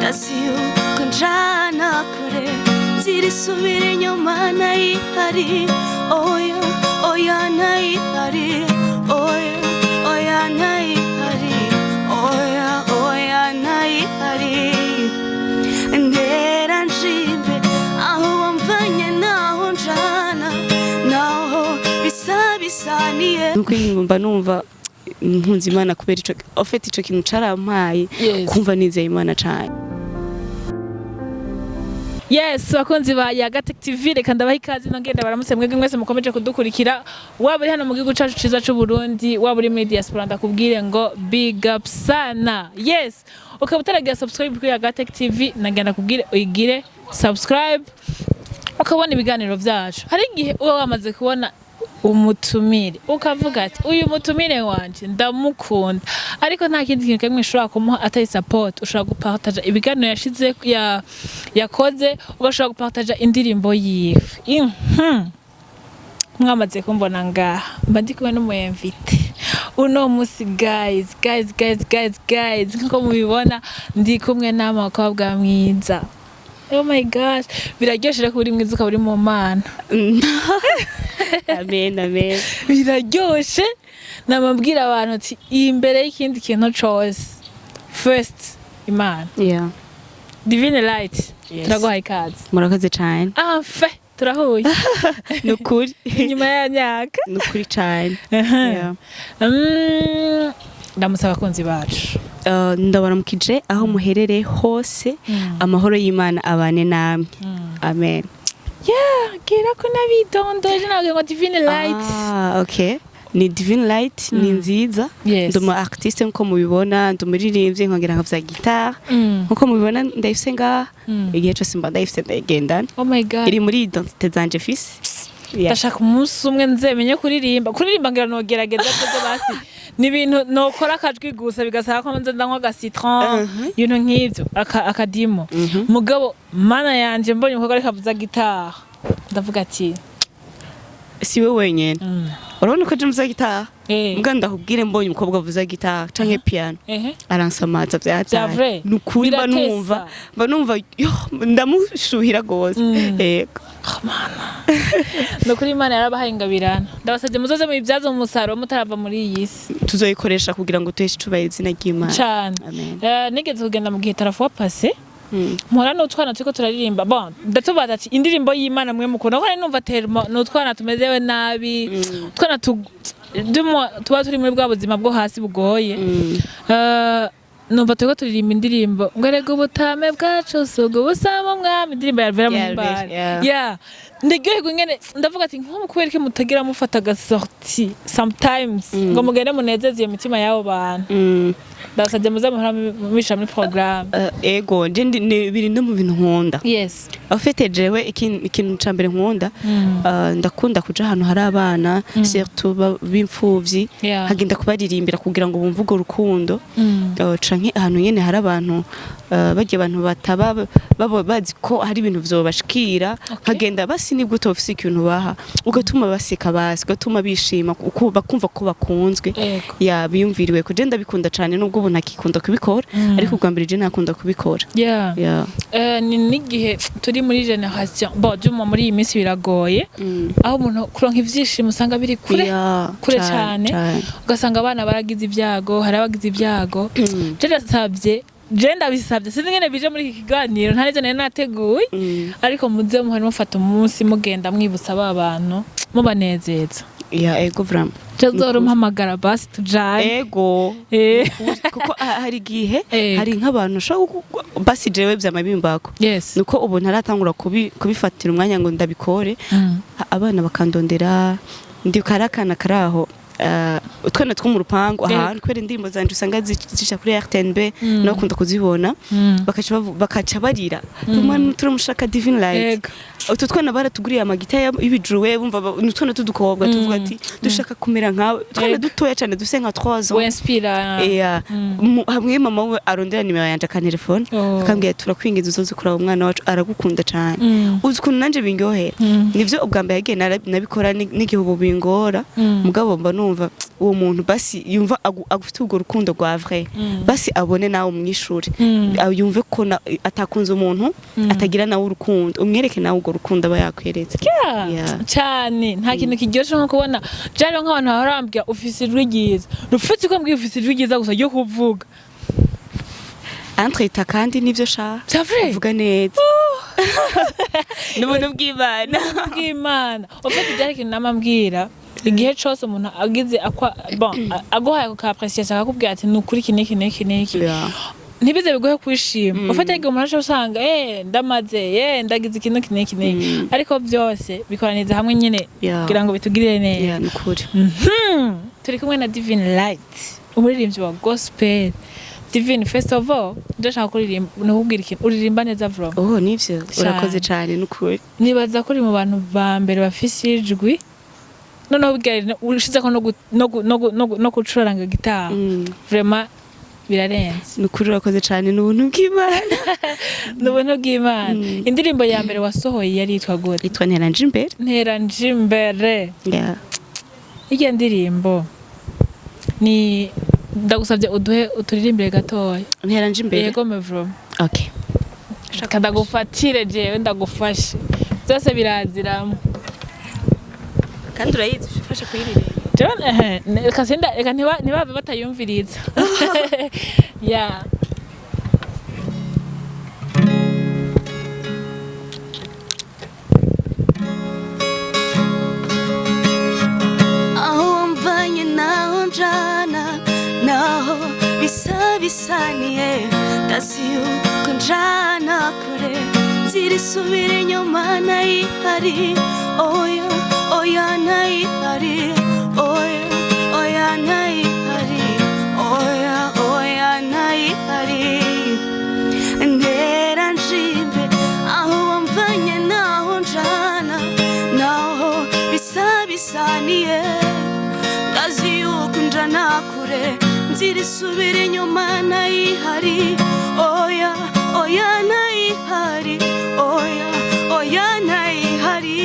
Ndazi yuko njana kure, zirisubira inyuma ntayihari. Oya, oya, ntayihari. Oya, oya, ntayihari. Oya, oya, ntayihari. Ntera njimbe aho wamvanye naho njana, naho bisa bisaniye. Nuko mba numva nkunze Imana kubera ico, en fait, ico kintu carampaye kumva nizeye Imana cane. Yes, bakunzi ba Yagatec TV, reka ndabaha ikaze, nongenda baramutse mwebwe mwese mukomeje kudukurikira, waba uri hano mu gihugu cacu ciza c'u Burundi, waba uri muri diaspora, ndakubwire ngo big up sana. Yes, ukaba utaragira subscribe kuri Yagatec TV, nagenda kubwire uyigire subscribe ukabona ibiganiro vyacu. Hari igihe uba wamaze kubona umutumire ukavuga ati: "Uyu mutumire wanje ndamukunda, ariko nta kindi kintu kimwe ushobora kumuha atari support." Ushobora gupartaja ibiganiro yashize ya yakoze, ugashobora gupartaja indirimbo yiwe. Mwamaze kumbona ngaha, mba ndi kumwe n'umu invité uno musi. Guys, guys, guys, guys, guys, nkuko mubibona ndi kumwe n'amakobwa mwiza. Oh my gosh, biraryoshe rero kuba uri mwiza ukaba uri mu Mana. Amen, amen. Biraryoshe. Namabwira abantu ati imbere y'ikindi kintu cose, first Imana. Divine Light, turaguhaye ikaze. Murakoze cane. Enfin turahuye. Ni ukuri. Inyuma ya myaka. Ni ukuri cane. Ndamutse abakunzi bacu. Ndabaramukije aho muherereye hose, amahoro y'Imana abane namwe, amen. Yeah, gira ko nabidondoje nabwiye ngo Divine Light. Ah, okay, ni Divine Light, ni nziza. Ndi umu artiste nkuko mubibona, ndi umuririmbyi, nkongera nkavuza guitare. Nkuko mubibona ndayifise ngaha. Igihe cose mba ndayifise, ndayigendana. Oh my God. Iri muri identité zanje fise. Yeah. Ndashaka umunsi umwe nzemenye kuririmba. Kuririmba ngira nogerageza byo basi, ni ibintu nokora akajwi gusa, bigasaba ko nze ndanywa agacitron, ibintu nk'ivyo, akadimo. Mugabo Mana yanje, mbonye umukobwa ariko avuza gitari ndavuga ati Si we wenyene. Urabona ko je mvuza guitare. Mbwa ndakubwire, mbonye umukobwa avuza guitare canke piano, aransamaza. Vya Vyataye. vrai? Ni ukuri, mba Biratesa. numva yo ndamushuhira gose. Yego. Ni ukuri Imana yarabahaye ingabirana. Ndabasabye muzoze muyibyaze umusaruro mutarava muri iyi si. Tuzoyikoresha kugira ngo tuheshe icubahiro izina ry'Imana. Cane. Amen. Nigeze kugenda mu gihe tarafuwa passé, mpora n'utwana turiko turaririmba. Bon, ndatubaza ati: "Indirimbo y'Imana mwe mukunda?" Kuko nari numva termo ni utwana tumezewe nabi, utwana tuba turi muri bwa buzima bwo hasi bugoye. Numva turiko turirimba indirimbo ngo "Erega ubutame bwacu si ubwo busama mwami", indirimbo ya Alvera Muhimbare. Yeah, ndaryoherwa ingene ndavuga ati: "Nk'ubu kubera iki mutagira mufata agasortie sometimes ngo mugende munezeze iyo mitima y'abo bantu?" Ndabasabye muze muhora mubishira muri programme. Ego, je biri no mu bintu nkunda. En fait, jewe ikintu ca mbere nkunda, ndakunda kuja ahantu hari abana, surtout b'imfuvyi, nkagenda kubaririmbira kugira ngo bumve urwo rukundo. Canke ahantu nyene hari abantu, barya abantu bataba bazi ko hari ibintu vyobashikira, nkagenda basi nibwo utofise ikintu baha, ugatuma baseka basi, ugatuma bishima, bakumva ko bakunzwe. Ya, biyumviriwe ko. Je ndabikunda cane, nubwo ubu ntakikunda kubikora, ariko ubwa mbere je nakunda kubikora. Yeah. Ni n'igihe turi muri génération, bon, du moins muri iyi minsi biragoye, aho umuntu kuronka ivyishimo usanga biri kure, kure cane. Ugasanga abana baragize ibyago, hari abagize ibyago. Je ndasabye, je ndabisabye, sinzi ingene bije muri iki kiganiro, nta n'ivyo nari nateguye, ariko muze muhore mufata umunsi mugenda mwibutsa ba bantu, mubanezeza. Ya, ego, vraiment. Je nzora umpamagara basi tujane. Ego. Kuko hari igihe hari nk'abantu ushobora basi jewe vyama bimbako, nuko ubu ntaratangura kubifatira umwanya ngo ndabikore. Abana bakandondera, ndibuka hari akana kari aho, utwana two mu rupangu ahantu, kubera indirimbo zanje usanga zica kuri RTNB, nabakunda kuzibona, bakaca barira: "Umwana turamushaka, Divine Light." Utu twana baratuguriye amagita y'ibijuwe, bumva ni utwana t'udukobwa tuvuga ati: "Dushaka kumera nkawe." Utwana dutoya cyane, dufise nka 3 ans. Winspira. Yeah. Hamwe mama we arondera nimero yanje akantelefone, akambwira: "Turakwingiza uzoze kuraba umwana wacu, aragukunda cyane." Uzi ukuntu nanje binyohera? Nivyo, ubwa mbere yagiye nabikora n'igihe ubu bingora, mugabo mba numva Urumva uwo muntu basi yumva agufite urwo rukundo rwa vrai, basi abone nawe umwishure, yumve ko atakunze umuntu atagira nawe urukundo, umwereke nawe urwo rukundo aba yakweretse. Yeah. Cyane, nta kintu kiryoshe nko kubona jari nk'abantu bahora bambwira ufise ijwi ryiza, rufite uko mbwiye ufise ijwi ryiza gusa ryo kuvuga. Entreta kandi nivyo sha. C'est vrai. Uvuga neza, n'ubuntu bw'Imana. Bw'Imana. Ufite byari ikintu namambwira igihe cose umuntu agize akwa bon aguhaye ako ka appréciation, akakubwira ati ni ukuri iki n'iki n'iki n'iki, ntibize biguhe kwishima. Ufite igihe umuntu aca usanga ndamaze, ndagize ikintu iki n'iki n'iki, ariko byose bikoraniza hamwe nyine kugira ngo bitugirire neza. Yeah, ni ukuri. Turi kumwe na Divine Light, umuririmbyi wa gospel. Divine, first of all ndashaka kuririmba, nukubwira ikintu, uririmba neza bro. Oh, nivyo? Cane. Urakoze cane, ni ukuri. Nibaza ko uri mu bantu ba mbere bafise ijwi, noneho bwari ushizeko no gucuranga gitari, vraiment birarenze. Ni ukuri, urakoze cane, ni ubuntu bw'Imana. Ni ubuntu bw'Imana. Indirimbo ya mbere wasohoye yari yitwa gute? Yitwa Nteranje Imbere. Ntera nje imbere. Yeah. Irya ndirimbo ni ndagusabye uduhe uturirimbire gatoya. Nteranje Imbere? Yego mevro. Okay. Shaka ndagufatire jewe, ndagufashe, byose biraziramo. Kandi urayizi, ufasha kuyiririmba. Jewe reka sinda, reka ntibabe batayumviriza ya. Aho wamvanye naho njana, naho bisa bisaniye, ndazi yuko njana kure, zirisubira inyuma ntayihari, oya oya ntayihari, oya oya ntayihari, oya oya ntayihari. Ntera njimbe aho wamvanye naho njana, naho bisa bisaniye, ndazi yuko njana kure, nzira isubira inyuma ntayihari, oya oya ntayihari, oya oya ntayihari,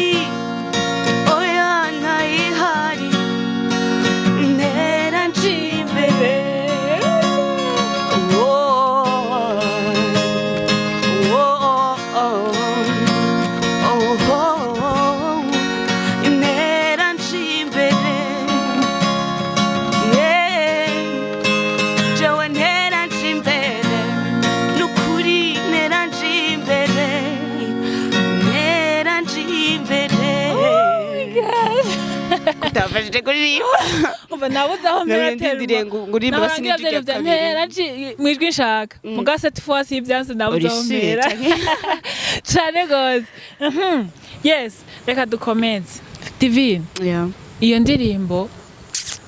oya ntayihari. Ntera njimbere. Oh, oh, oh, oh, oh, ntera njimbere. Yeah. Jewe ntera njimbere, nukuri ntera njimbere, ntera njimbere. Utafashije kuririmba. Umva, nabuze aho mpera. Nabonye ndindiriye ngo uririmbe basi Narangira n'ijwi rya bya kabiri. ntera mwijwi nshaka muga cette fois ci byanse, nabuze aho Uri sûre, mpera. Canke? Cane gose. Yes, reka dukomeze. Divine, Yeah. iyo ndirimbo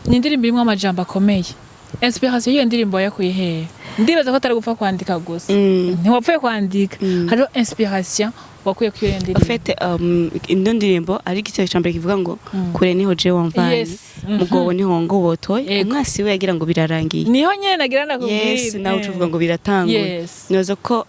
ni indirimbo irimwo amajambo akomeye. Inspiration y'iyo ndirimbo yakuye hehe? Ndibaza ko atari gupfa kwandika gusa. Ntiwapfuye kwandika, hariho inspiration wakuye kuri iyo En ndirimbo. fait, ino ndirimbo ari igitabo cya mbere kivuga ngo kure niho je wamvanye, mugobo niho ngobotoye. Umwasi we yagira ngo birarangiye. Niho nyene nagira ndakubwira. Yes, nawe ucuvuga ngo biratanguye. Nibaza ko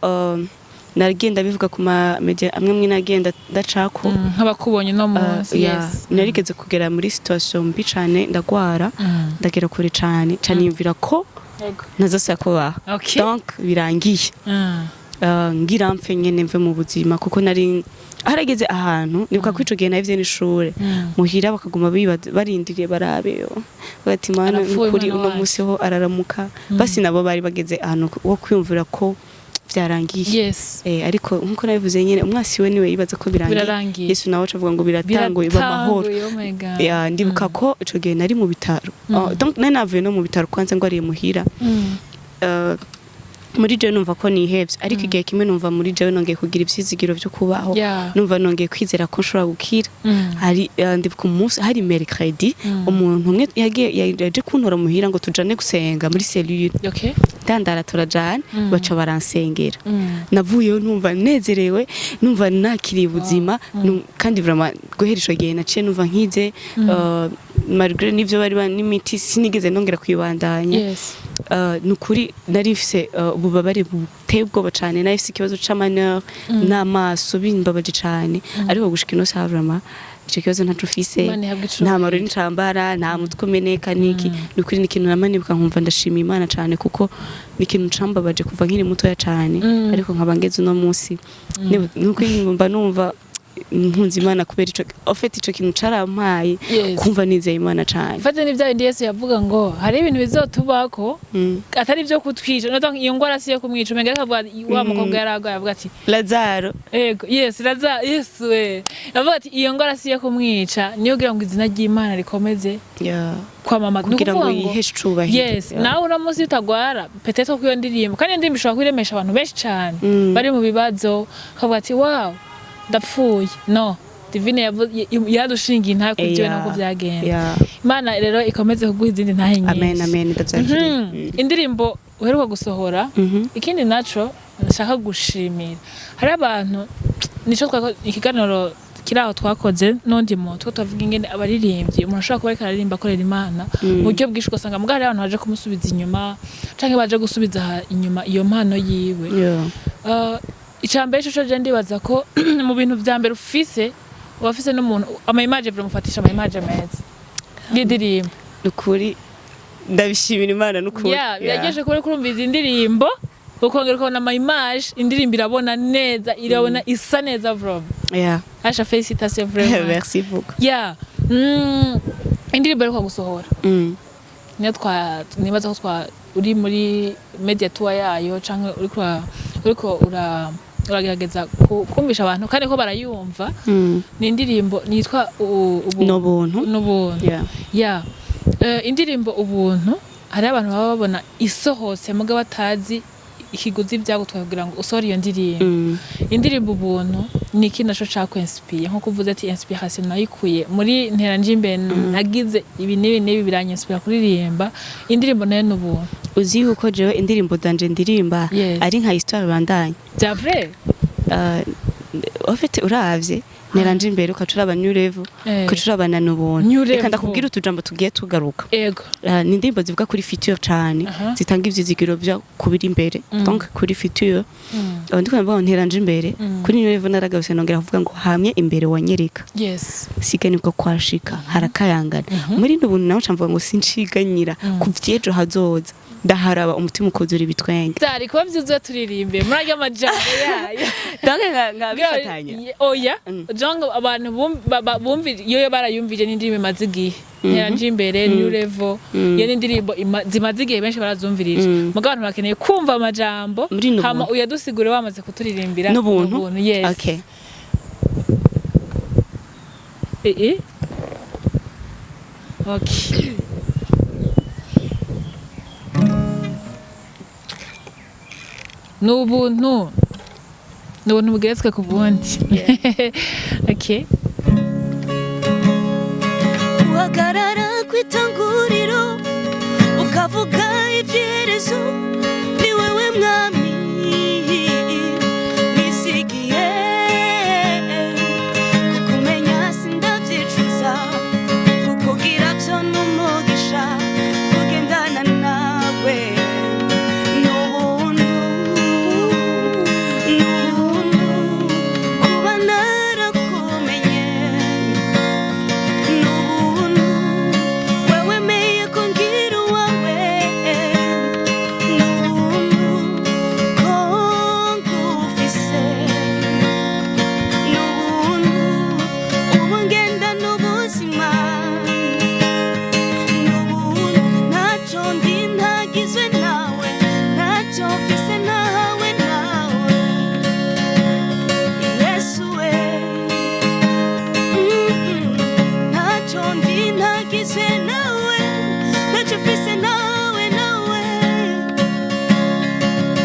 nagenda bivuga ku ma media amwe mwe nagenda ndacako. Nk'abakubonye uno munsi. Yeah. Narigeze kugera muri situation mbi cane, ndagwara, ndagera kure cane cane, yumvira ko ntazosubira kubaho. Donc birangiye. Ngira mpfe nyene, mve mu buzima, kuko nari harageze ahantu nibuka ko ico gihe nahevye n'ishure, muhira bakaguma bibaza, barindiriye barabe yo, bati mana, Arapfuye kuri umwana uno wacu. munsi ho araramuka basi. Nabo bari bageze ahantu wo kwiyumvira ko vyarangiye. Ariko nkuko nabivuze nyene, umwasi we niwe yibaza ko birangiye. Birarangiye. Yesu nawe aca avuga ngo biratanguye, ba amahoro. Biratanguye, oh my God. Ya, ndibuka ko ico gihe nari mu bitaro. Oh, donc nari navuye no mu bitaro kwanza ngo ariye muhira. Muri jewe numva ko nihevye, ariko igihe kimwe numva muri jewe nongeye kugira ivyizigiro vyo kubaho. Numva nongeye kwizera ko nshobora gukira. Hari ndibuka umunsi hari mercredi, umuntu umwe yagiye yaje kuntora muhira ngo tujane gusenga muri cellule. Ndandara turajana, baca baransengera. Navuyeyo numva nezerewe, numva nakiriye ubuzima. Kandi vraiment guhera ico gihe naciye numva nkize, malgré n'ivyo bari n'imiti sinigeze nongera kuyibandanya. Ni ukuri nari mfise ububabare buteye ubwoba cane, nari mfise ikibazo c'amaneur n'amaso bimbabaje cane, ariko gushika ino saha vraiment Ico kibazo ntaco ufise. Imana ihabwe Nta icubahiro. marori ncambara, nta mutwe umeneka niki. Ni ukuri ni ikintu namanibuka nkumva ndashima Imana cane, kuko ni ikintu cambabaje kuva nkiri mutoya cane, ariko nkaba ngeze uno munsi. Ni ukuri mba numva nkunze Imana kubera ico, en fait, ico kintu carampaye kumva nizeye Imana cane. Fate ni bya bindi Yesu yavuga ngo hari ibintu bizotubako atari ibyo kutwica. No, donc iyo ngwara si yo kumwica. Umenga akavuga wa mukobwa yaragwaye, avuga ati Lazaro. Ego, yes, raza Yesu we. Avuga ati iyo ngwara si yo kumwica, niyo kugira ngo izina ry'Imana rikomeze kwamamaza. Ni Kugira ngo ukuvuga ngo yiheshe icubahiro. Yes, nawe uno munsi utagwara, peut-être ko iyo ndirimbo, kandi iyo ndirimbo ishobora kwiremesha abantu benshi cane bari mu bibazo, kavuga ati wow, ndapfuye. No Divine yadushingiye intahe ku byo nuko vyagenda. Imana rero ikomeze kuguha izindi ntahe nyinshi. Amen, amen, ndavyakiriye. Indirimbo uheruka gusohora, ikindi naco nshaka gushimira, hari abantu, nico twako ikiganiro kiri aho twakoze n'undi muntu, two tuvuga ingene abaririmbyi, umuntu ashobora kuba ariko araririmba akorera Imana mu buryo bwinshi, ugasanga mugabo hariho abantu baje kumusubiza inyuma canke baje gusubiza inyuma iyo mpano yiwe. Icambere co je ndibaza ko mu bintu vya mbere ufise, uba ufise n'umuntu ama image, vraiment ufatisha ama image meza y'indirimbo. Nukuri ndabishimira Imana, nukuri. Yeah, biraryoshe kuba uriko urumva izi ndirimbo, ukongera ukabona ama image, indirimbo irabona neza, irabona isa neza vraiment. Asha, félicitations vraiment. Merci beaucoup. Yeah. Indirimbo iheruka gusohora, niyo twa nibaza ko twa uri muri media tour yayo canke uriko uragerageza kumvisha abantu kandi ko barayumva, ni indirimbo nitwa N'ubuntu. N'ubuntu. Ya. Indirimbo Ubuntu, hari abantu baba babona isohotse muga batazi ikiguzi byagutwaye kugira ngo usohore iyo ndirimbo. Indirimbo Ubuntu ni iki naco cakwinspiye, nko kuvuze ati inspiration nayikuye muri nteranje imbere, nagize ibi n'ibi n'ibi biranyispira kuririmba indirimbo nayo n'ubuntu? Uzi yuko jewe indirimbo zanje ndirimba ari nka histoire bandanye. Bya vrai? En fait, uravye neranje imbere, ukaca uraba New Level, ukaca urabana n'Ubuntu. New Level. Reka ndakubwira utujambo tugiye tugaruka. Ni indirimbo zivuga kuri futur cane, zitanga ivyizigiro vyo kubiri imbere, donc kuri futur. Ndiko ndavuga ngo nteranje imbere, kuri New Level naragarutse nongera kuvuga ngo hamye imbere wanyereka, siga nibwo kwashika harakayangana. Muri n'Ubuntu naho mvuga ngo sinshiganyira ku vy'ejo hazoza, ndaharaba umutima ukuzura ibitwenge. Byari kuba byiza turirimbe muri arya majambo yayo. Donc nka bifatanya. Oya. Donc abantu bumvije iyo barayumvije n'indirimbo imaze igihe, nteranje imbere, New Level, iyo n'indirimbo zimaze igihe, benshi barazumvirije, mugabo abantu bakeneye kumva amajambo. Muri N'Ubuntu. Hama uyadusigure wamaze kuturirimbira. N'Ubuntu. Yes. Okay. Okay. N'ubuntu, ni ubuntu bugeretswe ku bundi. Okay. Uhagarara ku itanguriro, ukavuga ibyerezo, ni wewe mwami nisigiye. Kukumenya sindabyicuza, kukugira byo n'umugisha, kugendana nawe n'ubuntu, n'ubuntu kuba narakumenye, n'ubuntu wewemeye ko ngira uwawe, n'ubuntu ko ngufise, n'ubuntu ubu ngenda n'ubuzima, n'ubuntu ntacyo ndi ntagizwe nawe, ntacyo mfise nawe nawe Yesu we. Ntacyo ndi ntagizwe nawe, ntacyo mfise nawe nawe,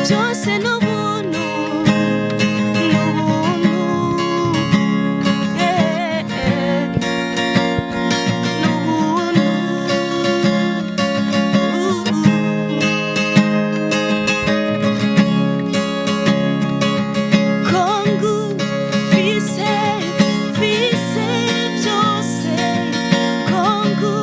byose n'ubuntu, n'ubuntu, yeah. N'ubuntu. Kongu fise, fise byose, kongu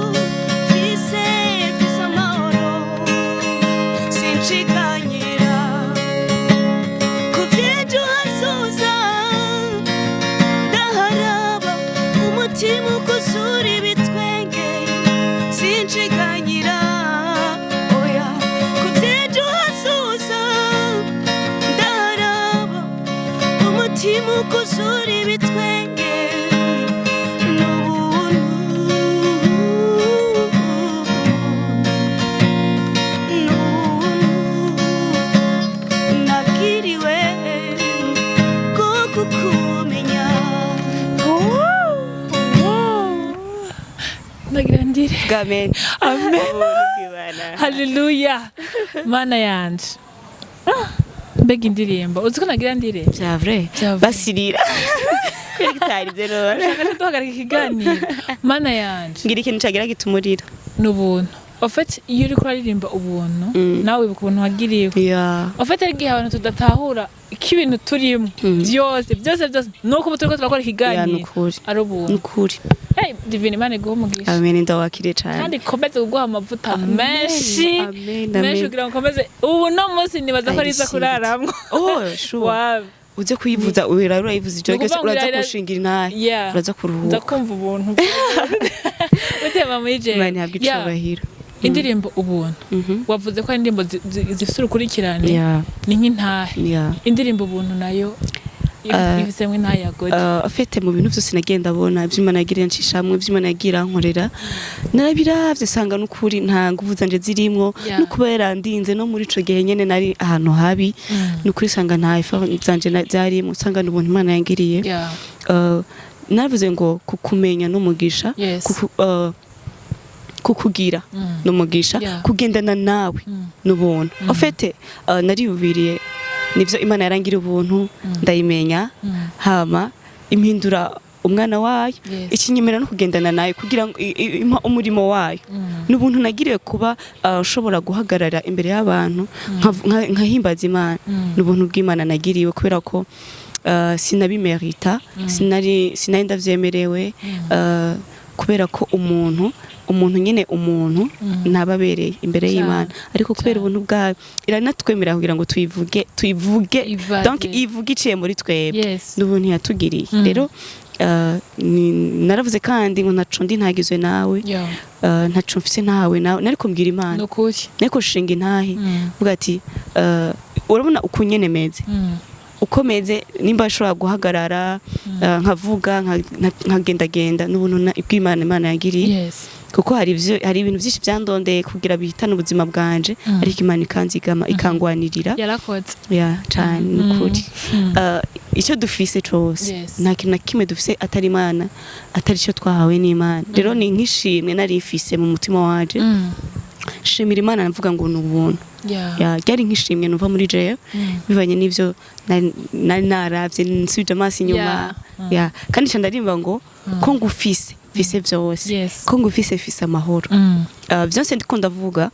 Sinjiganyira, oya, ku by'ejo hazoza. Ndaraba umutima ukuzura ibitwenge n'ubuntu, n'ubuntu nagiriwe bwo kukumenya. Ndagira ndire. Amen. Amen. Ubuntu bw'Imana. Haleluya, Mana yanje. Ah, mbega indirimbo, uzi ko nagira ndire. Vya vrai. Vya vrai. Basirira kubera kitarize none. Shaka duhagarika ikiganiro, Mana yanje. Ngira ikintu cagira gitumurira. Ni ubuntu. En fait, iyo uriko uraririmba ubuntu, nawe wibuka ubuntu wagiriwe. En fait, hari igihe abantu tudatahura ko ibintu turimo byose byose byose, nuko ubu turiko turakora Ya, ikiganiro, nukuri. ari ubuntu. Nukuri. Hey, Divine, Imana iguhe umugisha. Amen, ndawakiriye cane. Kandi ikomeze kuguha amavuta menshi Amen, menshi amen. kugira ngo ukomeze. Ubu no munsi nibaza ko I ariza receive it. kuraramwo. Oh, sure. Wow. Uze kuyivuza, urara urayivuza ijoro Ni ryose. ukuvuga ngo Uraza kushingira intahe, uraza kuruhuka. Ndakumva ubuntu butema muri jewe. Imana ihabwe icubahiro. Indirimbo Ubuntu, wavuze ko ari indirimbo zifise urukurikirane, ni nk'intahe. Indirimbo Ubuntu nayo ifisemwo intahe ya God. Afite mu bintu byose nagenda abona ibyo Imana yagiriye nshishamwe, ibyo Imana yagira nkorera, narabiravye sanga n'ukuri nta nguvu zanje zirimwo, no kuba yarandinze no muri ico gihe nyene nari ahantu habi, n'ukuri sanga nta effort zanje zarimwo, sanga n'ubuntu Imana yangiriye. Navuze ngo kukumenya n'umugisha, kukugira n'umugisha, kugendana nawe n'ubuntu. En fait, nariyubiriye nivyo, Imana yarangira ubuntu, ndayimenya, hama impindura umwana wayo, ikinyemera no kugendana nayo kugira ngo impa umurimo wayo. N'ubuntu nagiriwe kuba ushobora guhagarara imbere y'abantu nkahimbaza Imana. N'ubuntu bw'Imana nagiriwe, kubera ko sinabimerita, sinari ndavyemerewe, kubera ko umuntu nyine, umuntu ntababereye imbere y'Imana, ariko kubera ubuntu bwayo iranatwemerera kugira ngo tuyivuge. Ibaze. Donc ivuge iciye muri twebwe. N'ubuntu yatugiriye. Rero naravuze kandi ngo ntaco ndi ntagizwe nawe, ntaco mfise ntawe nawe. Nariko mbwira Imana, Nukuri. nariko nshinga intahe, mvuga ati urabona uku nyene meze, uko meze, nimba nshobora guhagarara, nkavuga, nkagendagenda, n'ubuntu bw'Imana, Imana yangiriye, kuko hari ibintu byinshi byandondeye kugira bihitane ubuzima bwanje, ariko Imana ikanzigama, ikangwanirira. Yarakoze. Ya, cane, nukuri. Icyo dufise cose, nta kintu na kimwe dufise atari Imana, atari icyo twahawe n'Imana. Rero ni nk'ishimwe nari mfise mu mutima wanje, shimira Imana, navuga ngo ni ubuntu. Ya, ryari nk'ishimwe numva muri jewe, bivanye n'ivyo nari naravye nsubije amaso inyuma. Ya, kandi nca ndarimba ngo ko ngufise, mfise vyose, ko ngufise, mfise amahoro. Vyose ndiko ndavuga,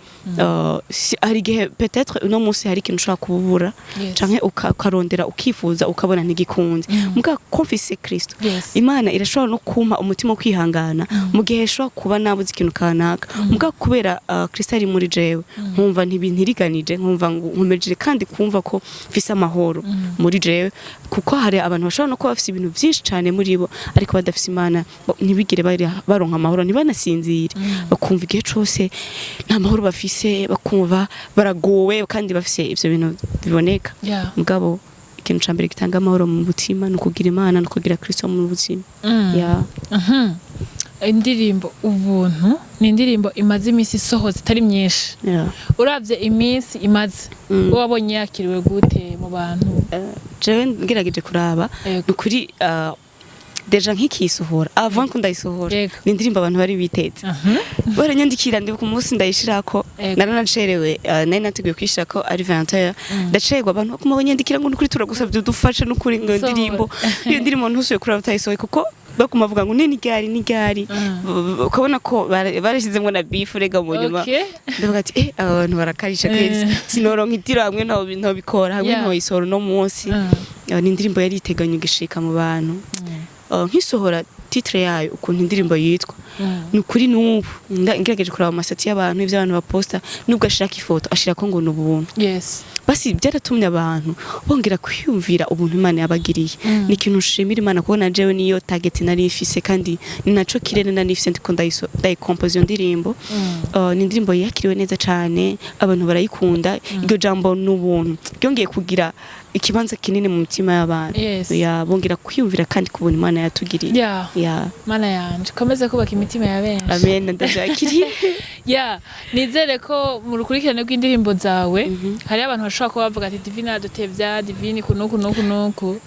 hari igihe peut-être uno munsi hari ikintu ushobora kububura, canke ukarondera, ukifuza, ukabona ntigikunze. Muga ko mfise Kristo, Imana irashobora no kumpa umutima wo kwihangana mu gihe nshobora kuba nabuze ikintu kanaka. Muga kubera Kristo ari muri jewe, nkumva ntibintiriganije, nkumva ngo nkomeje kandi kumva ko mfise amahoro muri jewe, kuko hari abantu bashobora no kuba bafise ibintu vyinshi cane muri bo, ariko badafise Imana, ntibigire baronka amahoro, ntibanasinzire, bakumva igihe cose nta mahoro bafise, bakumva baragowe kandi bafise ivyo bintu biboneka. Mugabo ikintu ca mbere gitanga amahoro mu mutima ni ukugira Imana, ni ukugira Kristo mu buzima. Yeah. Indirimbo Ubuntu ni indirimbo imaze iminsi isohotse itari myinshi. Uravye iminsi imaze, wowe wabonye yakiriwe gute mu bantu? Jewe ngerageje kuraba, ni ukuri, déjà nkikiyisohora, avant ko ndayisohora, ni indirimbo abantu bari biteze, baranyandikira. Ndibuka umunsi ndayishirako, naranacerewe, nari nateguye kuyishirako ari 21, ndacererwa. Abantu bakuma banyandikira ngo nukuri turagusabye udufashe, nukuri ngo Sohora. indirimbo, iyo ndirimbo ntusuye kuraba utayisohoye, kuko baguma bavuga ngo ni ryari, ni ryari. Ukabona ko barashizemwo na beef rega mu nyuma. Ndavuga ati aba bantu barakarisha kwezi, sinoronka itiro hamwe ntobikora hamwe, ntoyisohora uno munsi. Ni indirimbo yari iteganya igishika mu bantu. Nkisohora titre yayo, ukuntu indirimbo yitwa, ni ukuri n'ubu ngerageje kuraba amasati y'abantu, ivyo abantu baposta, nubwo ashirako ifoto ashirako ngo ni ubuntu. Basi byaratumye abantu bongera kwiyumvira ubuntu Imana yabagiriye. Ni ikintu nshimira Imana, kuko na jewe niyo target nari mfise, kandi ni naco kirere nari mfise ndiko ndayikompoza iyo ndirimbo. Ni indirimbo yakiriwe neza cane, abantu barayikunda. Iryo jambo n'ubuntu ryongeye kugira ikibanza kinini mu mitima y'abantu. Ya, bongera kwiyumvira kandi ku buntu Imana yatugiriye. Ya. Mana yanje, komeze kubaka imitima ya benshi. Amen, ndavyakiriye. Ya, nizere ko mu rukurikirane rw'indirimbo zawe hariho abantu bashobora kuba bavuga ati: "Divine aradutevya, Divine kunuku nuku nuku."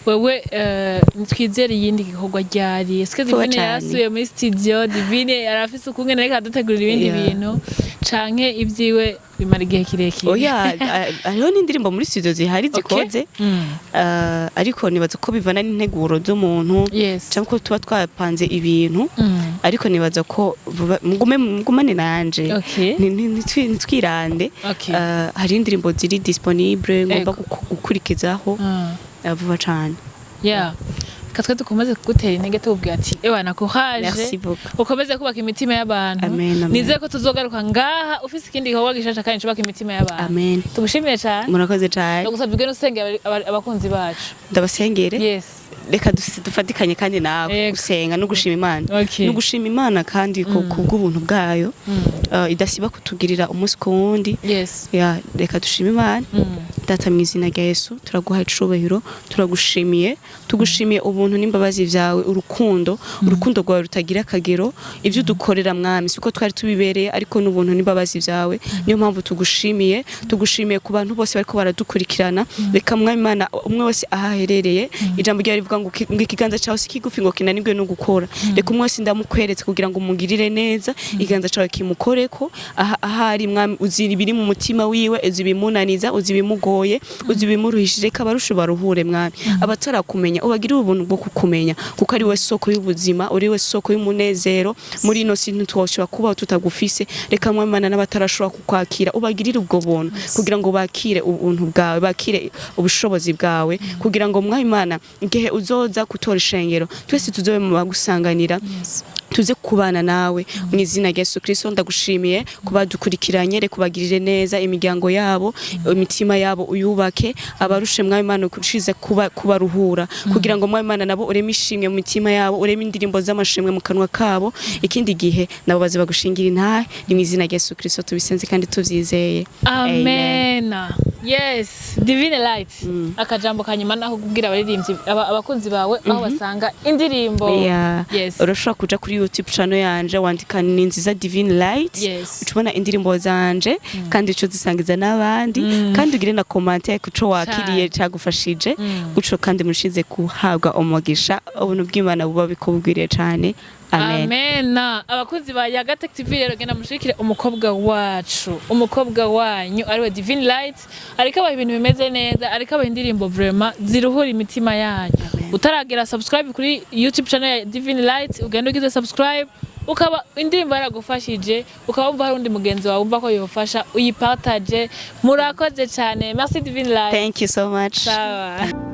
Wewe twizere iyindi gikorwa ryari? Eske Vuba Divine cane. yarasubiye muri studio? Divine arafise ukungene ariko aradutegurira ibindi bintu, canke ibyiwe bimara igihe kirekire? Oya, hariho n'indirimbo muri studio zihari zikoze. Ariko nibaza ko bivana n'integuro z'umuntu cyangwa ko tuba twapanze ibintu. Ariko nibaza ko mugume mugumane nanje. Ntitwirande. Hari indirimbo ziri disponible ngomba gukurikizaho vuba cane. Yeah. Katwe dukomeze kugutera intege, tubwira ati: "Ewana, courage." Merci beaucoup. Ukomeze kubaka imitima y'abantu. Amen, amen. Nizeye ko tuzogaruka ngaha ufise ikindi gikorwa gishasha kandi cubaka imitima y'abantu. Amen. Tugushimiye cyane. Murakoze cane. Ndagusabye ugende usengera abakunzi bacu. Ndabasengere. Yes. Reka dufatikanye kandi nawe gusenga no gushima Imana. No gushima Imana kandi kubw'ubuntu bwayo idasiba kutugirira umunsi ku wundi. Ya, reka dushime Imana. Data, mu izina rya Yesu, turaguha icubahiro, turagushimiye, tugushimiye ubuntu n'imbabazi vyawe, urukundo rwawe rutagira akagero. Ibyo udukorera, Mwami, siko twari tubibereye, ariko n'ubuntu n'imbabazi vyawe, niyo mpamvu tugushimiye. Tugushimiye ku bantu bose bariko baradukurikirana. Reka, Mwami Imana, umwe wese aho aherereye, ijambo ryawe rivuga ngo ikiganza cyawe si kigufi ngo kinanirwe no gukora. Reka umwe wese ndamukweretse kugira ngo umugirire neza, ikiganza cyawe kimukoreko aha ahari. Mwami, uzi ibiri mu mutima wiwe, uzi ibimunaniza, uzi ibimugoye, uzi ibimuruhishije. Reka abarushe baruhure, Mwami. Abatarakumenya ubagirire ubuntu bwo kukumenya, kuko ari we soko y'ubuzima, uri we soko y'umunezero. Muri ino si ntitwoshobora kubaho tutagufise. Reka, Mwami Imana, n'abatarashobora kukwakira ubagirire ubwo buntu kugira ngo bakire ubuntu bwawe, bakire ubushobozi bwawe, kugira ngo, Mwami Imana, igihe uzoza gutora ishengero, twese tuzobe mu bagusanganira, tuze kubana nawe, mu izina rya Yesu Kristo. Ndagushimiye kuba dukurikiranye. Reka ubagirire neza, imiryango yabo, imitima yabo uyubake. Abarushe, Mwami Imana, ushize kuba kubaruhura, kugira ngo, Mwami Imana, nabo ureme ishimwe mu mitima yabo, ureme indirimbo z'amashimwe mu kanwa kabo. Ikindi gihe nabo baze bagushingira intahe. Ni mu izina rya Yesu Kristo tubisenze kandi tuvyizeye. Amen. Yes, Divine Light, akajambo kanyuma naho kubwira abaririmbyi abakunzi bawe aho basanga indirimbo. Urashobora kuja kuri YouTube channel yanje, wandika "Ni Nziza Divine Light", ucubona indirimbo zanje, kandi uco zisangiza n'abandi, kandi ugire na commentaire kuco wakiriye cagufashije guco, kandi mushize kuhabwa umugisha. Ubuntu bw'Imana buba bikubwiriye cane. Amen. Amen. Abakunzi ba Yaga Tech TV rero, genda mushikire umukobwa wacu, umukobwa wanyu ariwe Divine Light, ariko abaha ibintu bimeze neza, ariko abaha indirimbo vraiment ziruhura imitima yanyu. Utaragira subscribe kuri YouTube channel ya Divine Light, ugenda ugize subscribe. Ukaba indirimbo yaragufashije, ukaba wumva hari undi mugenzi wawe wumva ko yofasha, uyipartage. Murakoze cyane. Merci, Divine Light. Thank you so much. Sawa.